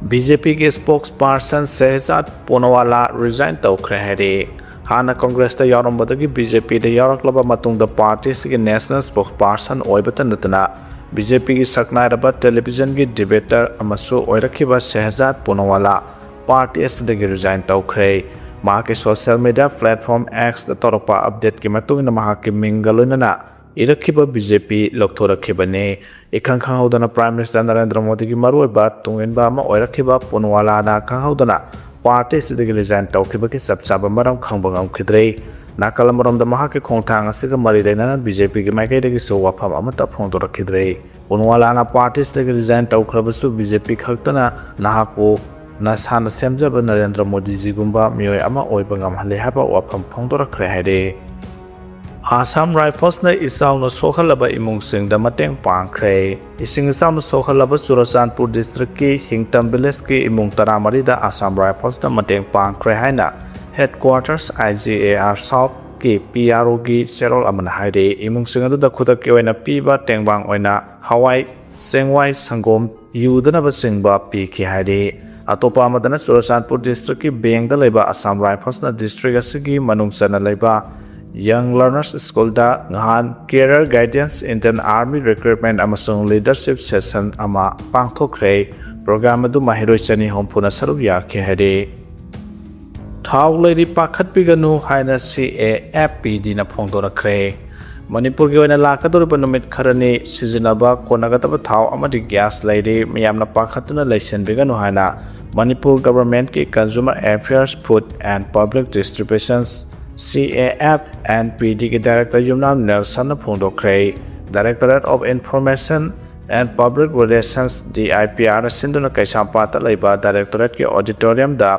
BJPꯒꯤ spokesperson ꯁꯦꯍꯖꯥꯗ ꯄꯨꯅꯋꯥꯂꯥ resign ꯇꯧꯈ꯭ꯔꯦ ꯍꯥꯏꯔꯤ꯫ ꯍꯥꯟꯅ Congressꯇ ꯌꯥꯎꯔꯝꯕꯗꯒꯤ BJPꯗ ꯌꯥꯎꯔꯛꯂꯕ ꯃꯇꯨꯡꯗ party ꯑꯁꯤꯒꯤ national spokesperson ꯑꯣꯏꯕꯇ ꯅꯠꯇꯅ BJPꯒꯤ ꯁꯛꯅꯥꯏꯔꯕ televisionꯒꯤ debater ꯑꯃꯁꯨ ꯑꯣꯏꯔꯛꯈꯤꯕ ꯁꯦꯍꯖꯥꯗ ꯄꯨꯅꯋꯥꯂꯥ party ꯑꯁꯤꯗꯒꯤ resign ꯇꯧꯈ꯭ꯔꯦ꯫ ꯃꯍꯥꯛꯀꯤ social media platform Xꯇ ꯇꯧꯔꯛꯄ updateꯀꯤ ꯃꯇꯨꯡ ꯏꯟꯅ ꯃꯍꯥꯛꯀꯤ ꯃꯤꯡꯒ ꯂꯣꯏꯅꯅ ꯏꯔꯛꯈꯤꯕ BJP ꯂꯧꯊꯣꯔꯛꯈꯤꯕꯅꯤ꯫ ꯏꯈꯪ ꯈꯪꯍꯧꯗꯅ Prime Minister ꯅꯔꯦꯟꯗ꯭ꯔ ꯃꯣꯗꯤꯒꯤ ꯃꯔꯨꯑꯣꯏꯕ ꯇꯨꯡꯏꯟꯕ ꯑꯃ ꯑꯣꯏꯔꯛꯈꯤꯕ ꯄꯨꯅꯋꯥꯂꯥꯅ ꯈꯪꯍꯧꯗꯅ party ꯑꯁꯤꯗꯒꯤ resign ꯇꯧꯈꯤꯕꯒꯤ ꯆꯞ ꯆꯥꯕ ꯃꯔꯝ ꯈꯪꯕ ꯉꯝꯈꯤꯗ꯭ꯔꯦ꯫ ꯅꯥꯀꯜ ꯑꯃꯔꯣꯝꯗ ꯃꯍꯥꯛꯀꯤ ꯈꯣꯡꯊꯥꯡ ꯑꯁꯤꯒ ꯃꯔꯤ ꯂꯩꯅꯅ BJPꯒꯤ ꯃꯥꯏꯀꯩꯗꯒꯤꯁꯨ ꯋꯥꯐꯝ ꯑꯃꯠꯇ ꯐꯣꯡꯗꯣꯔꯛꯈꯤꯗ꯭ꯔꯦ꯫ ꯄꯨꯅꯋꯥꯂꯥꯅ party ꯑꯁꯤꯗꯒꯤ resign ꯇꯧꯈ꯭ꯔꯕꯁꯨ BJP ꯈꯛꯇꯅ ꯅꯍꯥꯛꯄꯨ ꯅꯁꯥꯅ ꯁꯦꯝꯖꯕ ꯅꯔꯦꯟꯗ꯭ꯔ ꯃꯣꯗꯤꯖꯤꯒꯨꯝꯕ ꯃꯤꯑꯣꯏ ꯑꯃ ꯑꯣꯏꯕ ꯉꯝꯍꯜꯂꯦ ꯍꯥꯏꯕ ꯋꯥꯐꯝ ꯐꯣꯡꯗꯣꯔꯛꯈ꯭ꯔꯦ ꯍꯥꯏꯔꯦ꯫ Assam Riflesꯅ ꯏꯆꯥꯎꯅ ꯁꯣꯛꯍꯜꯂꯕ ꯏꯃꯨꯡꯁꯤꯡꯗ ꯃꯇꯦꯡ ꯄꯥꯡꯈ꯭ꯔꯦ꯫ ꯏꯁꯤꯡ ꯏꯆꯥꯎꯅ ꯁꯣꯛꯍꯜꯂꯕ ꯆꯨꯔꯆꯥꯟꯄꯨꯔ districtꯀꯤ ꯍꯤꯡꯇꯝ villageꯀꯤ ꯏꯃꯨꯡ ꯇꯔꯥꯃꯔꯤꯗ Assam Riflesꯅ ꯃꯇꯦꯡ ꯄꯥꯡꯈ꯭ꯔꯦ ꯍꯥꯏꯅ headquarters IGAR Southꯀꯤ PROꯒꯤ ꯆꯦꯔꯣꯜ ꯑꯃꯅ ꯍꯥꯏꯔꯤ꯫ ꯏꯃꯨꯡꯁꯤꯡ ꯑꯗꯨꯗ ꯈꯨꯗꯛꯀꯤ ꯑꯣꯏꯅ ꯄꯤꯕ ꯇꯦꯡꯕꯥꯡ ꯑꯣꯏꯅ ꯍꯋꯥꯏ ꯆꯦꯡꯋꯥꯏ ꯁꯪꯒꯣꯝ ꯌꯨꯗꯅꯕꯆꯤꯡꯕ ꯄꯤꯈꯤ ꯍꯥꯏꯔꯤ꯫ ꯑꯇꯣꯞꯄ ꯑꯃꯗꯅ ꯆꯨꯔꯆꯥꯟꯄꯨꯔ ꯗꯤꯁꯇ꯭ꯔꯤꯛꯀꯤ ꯕꯦꯡꯗ ꯂꯩꯕ ꯑꯁꯥꯝ ꯔꯥꯏꯐꯜꯁꯅ ꯗꯤꯁꯇ꯭ꯔꯤꯛ ꯑꯁꯤꯒꯤ ꯃꯅꯨꯡ ꯆꯟꯅ ꯂꯩꯕ ꯌꯪ ꯂꯔꯅꯔꯁ ꯁ꯭ꯀꯨꯜꯗ ꯉꯍꯥꯟ Career Guidance, Indian Army Recruitment ꯑꯃꯁꯨꯡ Leadership Session ꯑꯃ ꯄꯥꯡꯊꯣꯛꯈ꯭ꯔꯦ꯫ ꯄ꯭ꯔꯣꯒ꯭ꯔꯥꯝ ꯑꯗꯨ ꯃꯍꯩꯔꯣꯏ ꯆꯅꯤ ꯍꯨꯝꯐꯨꯅ ꯁꯔꯨꯛ ꯌꯥꯈꯤ ꯍꯥꯏꯔꯤ꯫ ꯊꯥꯎ ꯂꯩꯔꯤ ꯄꯥꯈꯠꯄꯤꯒꯅꯨ ꯍꯥꯏꯅ C A F P D ꯅ ꯐꯣꯡꯗꯣꯔꯛꯈ꯭ꯔꯦ꯫ ꯃꯅꯤꯄꯨꯔꯒꯤ ꯑꯣꯏꯅ ꯂꯥꯛꯀꯗꯧꯔꯤꯕ ꯅꯨꯃꯤꯠ ꯈꯔꯅꯤ ꯁꯤꯖꯤꯟꯅꯕ ꯀꯣꯟꯅꯒꯗꯕ ꯊꯥꯎ ꯑꯃꯗꯤ ꯒ꯭ꯌꯥꯁ ꯂꯩꯔꯤ, ꯃꯤꯌꯥꯝꯅ ꯄꯥꯈꯠꯇꯨꯅ ꯂꯩꯁꯤꯟꯕꯤꯒꯅꯨ ꯍꯥꯏꯅ Manipur ꯒꯚꯔꯟꯃꯦꯟꯠꯀꯤ Consumer Affairs, Food and Public Distributions, C A F and P D ꯒꯤ ꯗꯥꯏꯔꯦꯛꯇꯔ ꯌꯨꯝꯅꯥꯝ ꯅꯦꯜꯁꯟꯅ ꯐꯣꯡꯗꯣꯛꯈ꯭ꯔꯦ꯫ Directorate of Information and Public Relations, D I P R ꯅ ꯁꯤꯟꯗꯨꯅ ꯀꯩꯁꯥꯝꯄꯥꯠꯇ ꯂꯩꯕ ꯗꯥꯏꯔꯦꯛꯇꯣꯔꯦꯠꯀꯤ ꯑꯣꯗꯤꯇꯣꯔꯤꯌꯝꯗ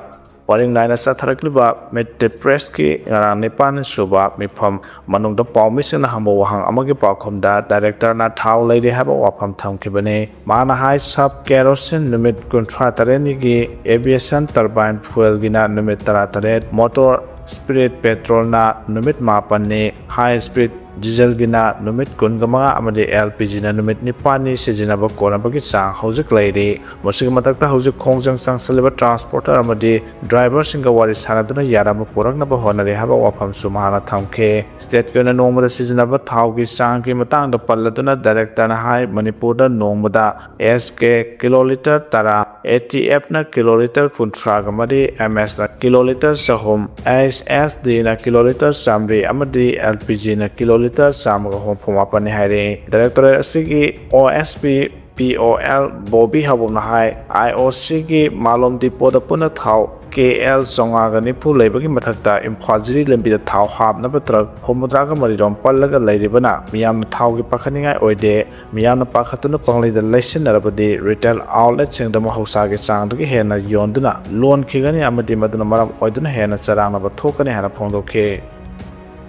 ꯄꯔꯤꯡ ꯅꯥꯏꯅ ꯆꯠꯊꯔꯛꯂꯤꯕ Meet the Press ꯀꯤ ꯉꯔꯥꯡ ꯅꯤꯄꯥꯟ ꯁꯨꯕ ꯃꯤꯐꯝ ꯃꯅꯨꯡꯗ ꯄꯥꯎꯃꯤꯁꯤꯡꯅ ꯍꯪꯕ ꯋꯥꯍꯪ ꯑꯃꯒꯤ ꯄꯥꯎꯈꯨꯝꯗ ꯗꯥꯏꯔꯦꯛꯇꯔꯅ ꯊꯥꯎ ꯂꯩꯔꯤ ꯍꯥꯏꯕ ꯋꯥꯐꯝ ꯊꯝꯈꯤꯕꯅꯤ꯫ ꯃꯥꯅ ꯍꯥꯏ, ꯁꯕ ꯀꯦꯔꯣꯁꯤꯟ ꯅꯨꯃꯤꯠ ꯀꯨꯟꯊ꯭ꯔꯥ ꯇꯔꯦꯠꯅꯤꯒꯤ, aviation turbine fuel ꯒꯤꯅ ꯅꯨꯃꯤꯠ ꯇꯔꯥ ꯇꯔꯦꯠ, motor spirit petrol ꯅ ꯅꯨꯃꯤꯠ ꯃꯥꯄꯟꯅꯤ, high speed diesel ꯒꯤꯅ ꯅꯨꯃꯤꯠ ꯀꯨꯟꯒ ꯃꯉꯥ ꯑꯃꯗꯤ L P G ꯅ ꯅꯨꯃꯤꯠ ꯅꯤꯄꯥꯟꯅꯤ ꯁꯤꯖꯤꯟꯅꯕ ꯀꯣꯟꯅꯕꯒꯤ ꯆꯥꯡ ꯍꯧꯖꯤꯛ ꯂꯩꯔꯤ꯫ ꯃꯁꯤꯒꯤ ꯃꯊꯛꯇ ꯍꯧꯖꯤꯛ ꯈꯣꯡꯖꯪ ꯆꯪꯁꯤꯜꯂꯤꯕ ꯇ꯭ꯔꯥꯟꯁꯄꯣꯔꯇꯔ ꯑꯃꯗꯤ ꯗ꯭ꯔꯥꯏꯚꯔꯁꯤꯡꯒ ꯋꯥꯔꯤ ꯁꯥꯅꯗꯨꯅ ꯌꯥꯔꯕ ꯄꯨꯔꯛꯅꯕ ꯍꯣꯠꯅꯔꯤ ꯍꯥꯏꯕ ꯋꯥꯐꯝꯁꯨ ꯃꯍꯥꯛꯅ ꯊꯝꯈꯤ꯫ ꯁ꯭ꯇꯦꯠꯀꯤ ꯑꯣꯏꯅ ꯅꯣꯡꯃꯗ ꯁꯤꯖꯤꯟꯅꯕ ꯊꯥꯎꯒꯤ ꯆꯥꯡꯒꯤ ꯃꯇꯥꯡꯗ ꯄꯜꯂꯗꯨꯅ ꯗꯥꯏꯔꯦꯛꯇꯔꯅ ꯍꯥꯏ, ꯃꯅꯤꯄꯨꯔꯗ ꯅꯣꯡꯃꯗ S K ꯀꯤꯂꯣꯂꯤꯇꯔ ꯇꯔꯥ, A T F ꯅ ꯀꯤꯂꯣꯂꯤꯇꯔ ꯀꯨꯟꯊ꯭ꯔꯥꯒ ꯃꯔꯤ, M S ꯅ ꯀꯤꯂꯣꯂꯤꯇꯔ ꯆꯍꯨꯝ, H S D ꯅ ꯀꯤꯂꯣꯂꯤꯇꯔ ꯆꯥꯃꯔꯤ ꯑꯃꯗꯤ L P G ꯅ ꯀꯤꯂꯣꯂꯤꯇꯔ ꯆꯥꯝꯃꯒ ꯍꯨꯝꯐꯨ ꯃꯥꯄꯟꯅꯤ ꯍꯥꯏꯔꯤ꯫ ꯗꯥꯏꯔꯦꯛꯇꯣꯔꯦꯠ ꯑꯁꯤꯒꯤ O S P P O L Bobby ꯍꯥꯎꯕꯝꯅ high, I O C ꯒꯤ ꯃꯥꯂꯣꯝ ꯗꯤꯄꯣꯗ ꯄꯨꯟꯅ ꯊꯥꯎ K L ꯆꯥꯝꯃꯉꯥꯒ ꯅꯤꯐꯨ ꯂꯩꯕꯒꯤ ꯃꯊꯛꯇ ꯏꯝꯐꯥꯜ ꯖꯤꯔꯤ ꯂꯝꯕꯤꯗ ꯊꯥꯎ ꯍꯥꯞꯅꯕ ꯇ꯭ꯔꯛ ꯍꯨꯝꯐꯨꯇꯔꯥꯒ ꯃꯔꯤꯔꯣꯝ ꯄꯜꯂꯒ ꯂꯩꯔꯤꯕꯅ ꯃꯤꯌꯥꯝꯅ ꯊꯥꯎꯒꯤ ꯄꯥꯈꯠꯅꯤꯡꯉꯥꯏ ꯑꯣꯏꯗꯦ꯫ ꯃꯤꯌꯥꯝꯅ ꯄꯥꯈꯠꯇꯨꯅ ꯄꯪꯂꯩꯗ ꯂꯩꯁꯤꯟꯅꯔꯕꯗꯤ retail outlet ꯁꯤꯡꯗ ꯃꯍꯧꯁꯥꯒꯤ ꯆꯥꯡꯗꯒꯤ ꯍꯦꯟꯅ ꯌꯣꯟꯗꯨꯅ ꯂꯣꯟꯈꯤꯒꯅꯤ ꯑꯃꯗꯤ ꯃꯗꯨꯅ ꯃꯔꯝ ꯑꯣꯏꯗꯨꯅ ꯍꯦꯟꯅ ꯆꯔꯥꯡꯅꯕ ꯊꯣꯛꯀꯅꯤ ꯍꯥꯏꯅ ꯐꯣꯡꯗꯣꯛꯈꯤ꯫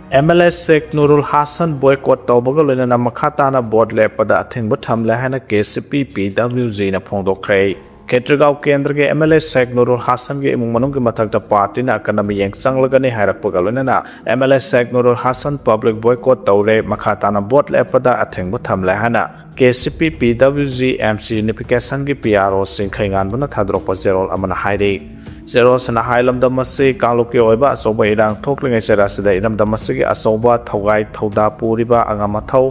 M L A Sheikh Nurul Hasan boycott ꯇꯧꯕꯒ ꯂꯣꯏꯅꯅ ꯃꯈꯥ ꯇꯥꯅ ꯚꯣꯠ ꯂꯦꯞꯄꯗ ꯑꯊꯤꯡꯕ ꯊꯝꯂꯦ ꯍꯥꯏꯅ K C P P W G ꯅ ꯐꯣꯡꯗꯣꯛꯈ꯭ꯔꯦ꯫ ꯈꯦꯇ꯭ꯔꯤꯒꯥꯎ ꯀꯦꯟꯗ꯭ꯔꯒꯤ ꯑꯦꯝ ꯑꯦꯜ ꯑꯦ ꯁꯦꯈ ꯅꯨꯔꯨꯜ ꯍꯥꯁꯟꯒꯤ ꯏꯃꯨꯡ ꯃꯅꯨꯡꯒꯤ ꯃꯊꯛꯇ ꯄꯥꯔꯇꯤꯅ ꯑꯀꯟꯕ ꯃꯤꯠꯌꯦꯡ ꯆꯪꯂꯒꯅꯤ ꯍꯥꯏꯔꯛꯄꯒ ꯂꯣꯏꯅꯅ M L A Sheikh Nurul Hasan public boycott ꯇꯧꯔꯦ, ꯃꯈꯥ ꯇꯥꯅ ꯚꯣꯠ ꯂꯦꯞꯄꯗ ꯑꯊꯤꯡꯕ ꯊꯝꯂꯦ ꯍꯥꯏꯅ ꯀꯦ ꯁꯤ ꯄꯤ ꯄꯤ W G M C ꯌꯨꯅꯤꯐꯤꯀꯦꯁꯟꯒꯤ P R ꯑꯣꯁꯤꯡ ꯈꯩꯉꯥꯟꯕꯅ ꯊꯥꯗꯣꯔꯛꯄ ꯆꯦꯔꯣꯜ ꯑꯃꯅ ꯍꯥꯏꯔꯤ꯫ ꯆꯦꯔꯣꯜꯁꯤꯅ ꯍꯥꯏ, ꯂꯝꯗꯝ ꯑꯁꯤ ꯀꯥꯡꯂꯨꯞꯀꯤ ꯑꯣꯏꯕ ꯑꯆꯧꯕ ꯏꯔꯥꯡ ꯊꯣꯛꯂꯤꯉꯩ ꯆꯩꯔꯥꯛꯁꯤꯗ ꯏꯔꯝꯗꯝ ꯑꯁꯤꯒꯤ ꯑꯆꯧꯕ ꯊꯧꯒꯥꯏ ꯊꯧꯗꯥ ꯄꯨꯔꯤꯕ ꯑꯉꯝ ꯑꯊꯧ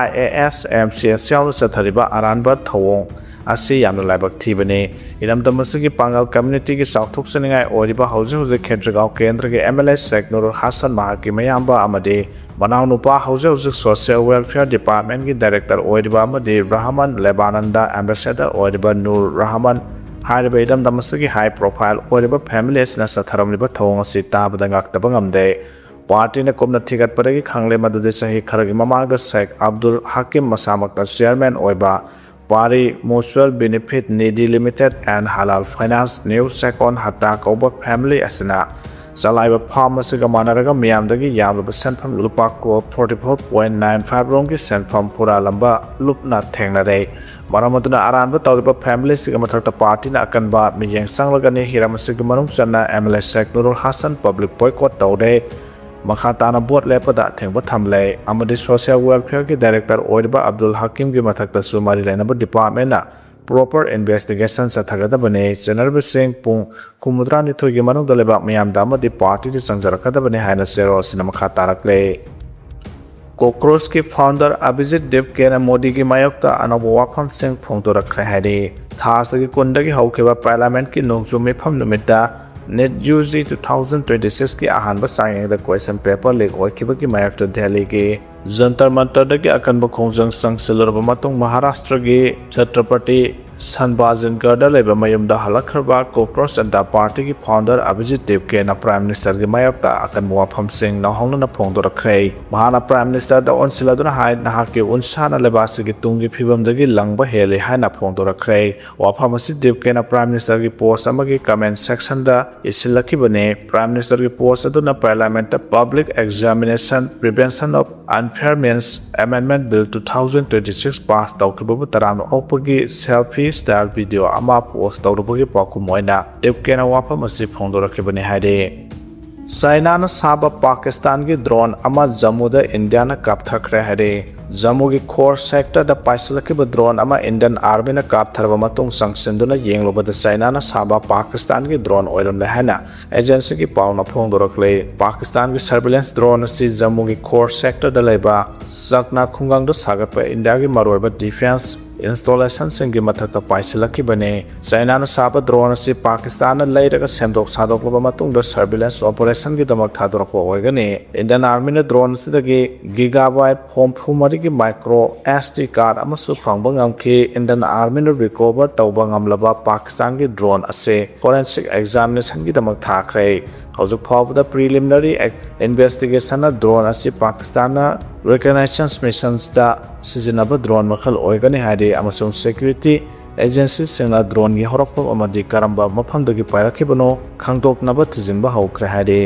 I A S M C S ꯌꯥꯎꯅ ꯆꯠꯊꯔꯤꯕ ꯑꯔꯥꯟꯕ ꯊꯧꯑꯣꯡ ꯑꯁꯤ ꯌꯥꯝꯅ ꯂꯥꯏꯕꯛ ꯊꯤꯕꯅꯤ꯫ ꯏꯔꯝꯗꯝ ꯑꯁꯤꯒꯤ ꯄꯥꯡꯒꯜ ꯀꯝꯃ꯭ꯌꯨꯅꯤꯇꯤꯒꯤ ꯆꯥꯎꯊꯣꯛꯆꯅꯤꯡꯉꯥꯏ ꯑꯣꯏꯔꯤꯕ ꯍꯧꯖꯤꯛ ꯍꯧꯖꯤꯛ ꯈꯦꯇ꯭ꯔꯤꯒꯥꯎ ꯀꯦꯟꯗ꯭ꯔꯒꯤ M L A Sheikh Nurul Hasan, ꯃꯍꯥꯛꯀꯤ ꯃꯌꯥꯝꯕ ꯑꯃꯗꯤ ꯃꯅꯥꯎꯅꯨꯄꯥ ꯍꯧꯖꯤꯛ ꯍꯧꯖꯤꯛ ꯁꯣꯁꯤꯌꯦꯜ ꯋꯦꯜꯐꯤꯌꯔ ꯗꯤꯄꯥꯔꯠꯃꯦꯟꯒꯤ ꯗꯥꯏꯔꯦꯛꯇꯔ ꯑꯣꯏꯔꯤꯕ ꯑꯃꯗꯤ ꯔꯍꯃꯟ ꯂꯦꯕꯥꯅꯟꯗ ꯑꯦꯝꯕꯦꯁꯦꯗꯔ ꯑꯣꯏꯔꯤꯕ ꯅꯨꯔ ꯔꯍꯃꯟ ꯍꯥꯏꯔꯤꯕ ꯏꯔꯝꯗꯝ ꯑꯁꯤꯒꯤ ꯍꯥꯏ ꯄ꯭ꯔꯣꯐꯥꯏꯜ ꯑꯣꯏꯔꯤꯕ ꯐꯦꯃꯤꯂꯤ ꯑꯁꯤꯅ ꯆꯠꯊꯔꯝꯂꯤꯕ ꯊꯧꯑꯣꯡ ꯑꯁꯤ ꯇꯥꯕꯗ ꯉꯥꯛꯇꯕ ꯉꯝꯗꯦ꯫ ꯄꯥꯔꯇꯤꯅ ꯀꯨꯞꯅ ꯊꯤꯒꯠꯄꯗꯒꯤ ꯈꯪꯂꯦ ꯃꯗꯨꯗꯤ ꯆꯍꯤ ꯈꯔꯒꯤ ꯃꯃꯥꯡꯗ ꯁꯦꯈ ꯑꯕꯗꯨꯜ ꯍꯀꯤꯝ ꯃꯁꯥꯃꯛꯅ ꯆꯤꯌꯔꯃꯦꯟ ꯑꯣꯏꯕ Pari mutual benefit Nidhi limited and Halal finance new ꯁꯦꯀꯣꯟ ꯍꯠꯇꯥ ꯀꯧꯕ ꯐꯦꯃꯤꯂꯤ ꯑꯁꯤꯅ ꯆꯂꯥꯏꯕ ꯐꯥꯔꯝ ꯑꯁꯤꯒ ꯃꯥꯟꯅꯔꯒ ꯃꯤꯌꯥꯝꯗꯒꯤ ꯌꯥꯝꯂꯕ ꯁꯦꯟꯐꯝ ꯂꯨꯄꯥ crore forty four point nine five ꯔꯣꯝꯒꯤ ꯁꯦꯟꯐꯝ ꯍꯨꯔꯥꯜꯂꯝꯕ ꯂꯨꯞꯅ ꯊꯦꯡꯅꯔꯦ꯫ ꯃꯔꯝ ꯑꯗꯨꯅ ꯑꯔꯥꯟꯕ ꯇꯧꯔꯤꯕ ꯐꯦꯃꯤꯂꯤ ꯑꯁꯤꯒꯤ ꯃꯊꯛꯇ ꯄꯥꯔꯇꯤꯅ ꯑꯀꯟꯕ ꯃꯤꯠꯌꯦꯡ ꯆꯪꯂꯒꯅꯤ꯫ ꯍꯤꯔꯝ ꯑꯁꯤꯒꯤ ꯃꯅꯨꯡ ꯆꯟꯅ M L A Sheikh Nurul Hasan public boycott ꯇꯧꯔꯦ, ꯃꯈꯥ ꯇꯥꯅ ꯚꯣꯠ ꯂꯦꯞꯄꯗ ꯑꯊꯤꯡꯕ ꯊꯝꯂꯦ ꯑꯃꯗꯤ ꯁꯣꯁꯤꯌꯦꯜ ꯋꯦꯜꯐꯤꯌꯔꯒꯤ ꯗꯥꯏꯔꯦꯛꯇꯔ ꯑꯣꯏꯔꯤꯕ ꯑꯕꯗꯨꯜ ꯍꯀꯤꯝꯒꯤ ꯃꯊꯛꯇꯁꯨ ꯃꯔꯤ ꯂꯩꯅꯕ ꯗꯤꯄꯥꯔꯠꯃꯦꯟꯅ ꯄ꯭ꯔꯣꯄꯔ ꯏꯟꯚꯦꯁꯇꯤꯒꯦꯁꯟ ꯆꯠꯊꯒꯗꯕꯅꯤ꯫ ꯆꯦꯟꯅꯔꯤꯕꯁꯤꯡ ꯄꯨꯡ ꯍꯨꯝꯐꯨꯇꯔꯥꯅꯤꯊꯣꯏꯒꯤ ꯃꯅꯨꯡꯗ ꯂꯩꯕꯥꯛ ꯃꯤꯌꯥꯝꯗ ꯑꯃꯗꯤ ꯄꯥꯔꯇꯤꯗ ꯆꯪꯖꯔꯛꯀꯗꯕꯅꯤ ꯍꯥꯏꯅ ꯆꯦꯔꯣꯜ ꯑꯁꯤꯅ ꯃꯈꯥ ꯇꯥꯔꯛꯂꯦ꯫ ꯀꯣꯀ꯭ꯔꯣꯁꯀꯤ ꯐꯥꯎꯟꯗꯔ ꯑꯚꯤꯖꯤꯠ ꯗꯦꯕꯀꯦꯅ ꯃꯣꯗꯤꯒꯤ ꯃꯥꯌꯣꯛꯇ ꯑꯅꯧꯕ ꯋꯥꯐꯝꯁꯤꯡ ꯐꯣꯡꯗꯣꯔꯛꯈ꯭ꯔꯦ ꯍꯥꯏꯔꯤ꯫ ꯊꯥ ꯑꯁꯤꯒꯤ ꯀꯨꯟꯗꯒꯤ ꯍꯧꯈꯤꯕ ꯄꯥꯔꯂꯥꯃꯦꯟꯠꯀꯤ ꯅꯣꯡꯖꯨ ꯃꯤꯐꯝ ꯅꯨꯃꯤꯠꯇ NEET U G two thousand twenty ꯁꯤꯛꯁꯀꯤ ꯑꯍꯥꯟꯕ ꯆꯥꯡꯌꯦꯡꯗ ꯀ꯭ꯋꯦꯁꯟ ꯄꯦꯄꯔ ꯂꯤꯛ ꯑꯣꯏꯈꯤꯕꯒꯤ ꯃꯥꯌꯣꯛꯇ ꯗꯦꯜꯂꯤꯒꯤ ꯖꯟꯇꯔ ꯃꯟꯇꯔꯗꯒꯤ ꯑꯀꯟꯕ ꯈꯣꯡꯖꯪ ꯆꯪꯁꯤꯜꯂꯨꯔꯕ ꯃꯇꯨꯡ ꯃꯍꯥꯔꯥꯁꯇ꯭ꯔꯒꯤ ꯆꯇ꯭ꯔꯄꯇꯤ ꯁꯟꯕꯥꯖꯤꯟꯒꯔꯗ ꯂꯩꯕ ꯃꯌꯨꯝꯗ ꯍꯜꯂꯛꯈ꯭ꯔꯕ ꯀꯣꯀ꯭ꯔꯣꯁ ꯖꯟꯇꯥ ꯄꯥꯔꯇꯤꯒꯤ ꯐꯥꯎꯟꯗꯔ ꯑꯚꯤꯖꯤꯠ ꯗꯦꯕꯀꯦꯅ ꯄ꯭ꯔꯥꯏꯝ ꯃꯤꯅꯤꯁꯇꯔꯒꯤ ꯃꯥꯌꯣꯛꯇ ꯑꯀꯟꯕ ꯋꯥꯐꯝꯁꯤꯡ ꯅꯧꯍꯧꯅꯅ ꯐꯣꯡꯗꯣꯔꯛꯈ꯭ꯔꯦ꯫ ꯃꯍꯥꯛꯅ ꯄ꯭ꯔꯥꯏꯝ ꯃꯤꯅꯤꯁꯇꯔꯗ ꯑꯣꯟꯁꯤꯜꯂꯗꯨꯅ ꯍꯥꯏ, "ꯅꯍꯥꯛꯀꯤ ꯎꯟꯁꯥꯅ ꯂꯩꯕꯥꯛ ꯑꯁꯤꯒꯤ ꯇꯨꯡꯒꯤ ꯐꯤꯕꯝꯗꯒꯤ ꯂꯪꯕ ꯍꯦꯜꯂꯤ" ꯍꯥꯏꯅ ꯐꯣꯡꯗꯣꯔꯛꯈ꯭ꯔꯦ꯫ ꯋꯥꯐꯝ ꯑꯁꯤ ꯗꯦꯕꯀꯦꯅ ꯄ꯭ꯔꯥꯏꯝ ꯃꯤꯅꯤꯁꯇꯔꯒꯤ ꯄꯣꯁ ꯑꯃꯒꯤ ꯀꯃꯦꯟ ꯁꯦꯛꯁꯟꯗ ꯏꯁꯤꯜꯂꯛꯈꯤꯕꯅꯤ꯫ ꯄ꯭ꯔꯥꯏꯝ ꯃꯤꯅꯤꯁꯇꯔꯒꯤ ꯄꯣꯁ ꯑꯗꯨꯅ ꯄꯥꯔꯂꯥꯃꯦꯟꯠꯇ Public Examination Prevention of Unfair Means Amendment Bill two thousand twenty six pass ꯇꯧꯈꯤꯕꯕꯨ ꯇꯔꯥꯝꯅ ꯑꯣꯛꯄꯒꯤ ꯁꯦꯜꯐꯤ style video ꯑꯃ post ꯇꯧꯔꯨꯕꯒꯤ ꯄꯥꯎꯈꯨꯝ ꯑꯣꯏꯅ ꯇꯤꯞꯀꯦꯅ ꯋꯥꯐꯝ ꯑꯁꯤ ꯐꯣꯡꯗꯣꯔꯛꯈꯤꯕꯅꯤ ꯍꯥꯏꯔꯤ꯫ ꯆꯥꯏꯅꯥꯅ ꯁꯥꯕ ꯄꯥꯀꯤꯁꯇꯥꯟꯒꯤ drone ꯑꯃ ꯖꯝꯃꯨꯗ ꯏꯟꯗꯤꯌꯥꯅ ꯀꯥꯞꯊꯈ꯭ꯔꯦ ꯍꯥꯏꯔꯤ꯫ ꯖꯝꯃꯨꯒꯤ ꯈꯣꯔ sectorꯗ ꯄꯥꯏꯁꯤꯜꯂꯛꯈꯤꯕ drone ꯑꯃ Indian Armyꯅ ꯀꯥꯞꯊꯔꯕ ꯃꯇꯨꯡ ꯆꯪꯁꯤꯟꯗꯨꯅ ꯌꯦꯡꯂꯨꯕꯗ ꯆꯥꯏꯅꯥꯅ ꯁꯥꯕ ꯄꯥꯀꯤꯁꯇꯥꯟꯒꯤ drone ꯑꯣꯏꯔꯝꯂꯦ ꯍꯥꯏꯅ agencyꯒꯤ ꯄꯥꯎꯅ ꯐꯣꯡꯗꯣꯔꯛꯂꯤ꯫ ꯄꯥꯀꯤꯁꯇꯥꯟꯒꯤ surveillance drone ꯑꯁꯤ ꯖꯝꯃꯨꯒꯤ ꯈꯣꯔ sectorꯗ ꯂꯩꯕ ꯆꯛꯅꯥ ꯈꯨꯡꯒꯪꯗ ꯁꯥꯒꯠꯄ ꯏꯟꯗꯤꯌꯥꯒꯤ ꯃꯔꯨꯑꯣꯏꯕ defence installationꯁꯤꯡꯒꯤ ꯃꯊꯛꯇ ꯄꯥꯏꯁꯤꯜꯂꯛꯈꯤꯕꯅꯤ꯫ ꯆꯥꯏꯅꯥꯅ ꯁꯥꯕ drone ꯑꯁꯤ ꯄꯥꯀꯤꯁꯇꯥꯟꯅ ꯂꯩꯔꯒ ꯁꯦꯝꯗꯣꯛ ꯁꯥꯗꯣꯛꯂꯕ ꯃꯇꯨꯡꯗ surveillance operationꯒꯤꯗꯃꯛ ꯊꯥꯗꯣꯔꯛꯄ ꯑꯣꯏꯒꯅꯤ꯫ Indian Armyꯅ drone ꯑꯁꯤꯗꯒꯤ gigabyte ꯍꯨꯝꯐꯨ ꯃꯔꯤꯒꯤ micro SD card ꯑꯃꯁꯨ ꯐꯪꯕ ꯉꯝꯈꯤ꯫ Indian Armyꯅ recover ꯇꯧꯕ ꯉꯝꯂꯕ ꯄꯥꯀꯤꯁꯇꯥꯟꯒꯤ drone ꯑꯁꯤ forensic examinationꯒꯤꯗꯃꯛ ꯊꯥꯈ꯭ꯔꯦ꯫ ꯍꯧꯖꯤꯛ ꯐꯥꯎꯕꯗ preliminary investigationꯅ drone ꯑꯁꯤ ꯄꯥꯀꯤꯁꯇꯥꯟꯅ reconnaissance missionsꯇ ꯁꯤꯖꯤꯟꯅꯕ drone ꯃꯈꯜ ꯑꯣꯏꯒꯅꯤ ꯍꯥꯏꯔꯤ ꯑꯃꯁꯨꯡ security agencyꯁꯤꯡꯅ droneꯒꯤ ꯍꯧꯔꯛꯐꯝ ꯑꯃꯗꯤ ꯀꯔꯝꯕ ꯃꯐꯝꯗꯒꯤ ꯄꯥꯏꯔꯛꯈꯤꯕꯅꯣ ꯈꯪꯗꯣꯛꯅꯕ ꯊꯤꯖꯤꯟꯕ ꯍꯧꯈ꯭ꯔꯦ ꯍꯥꯏꯔꯤ꯫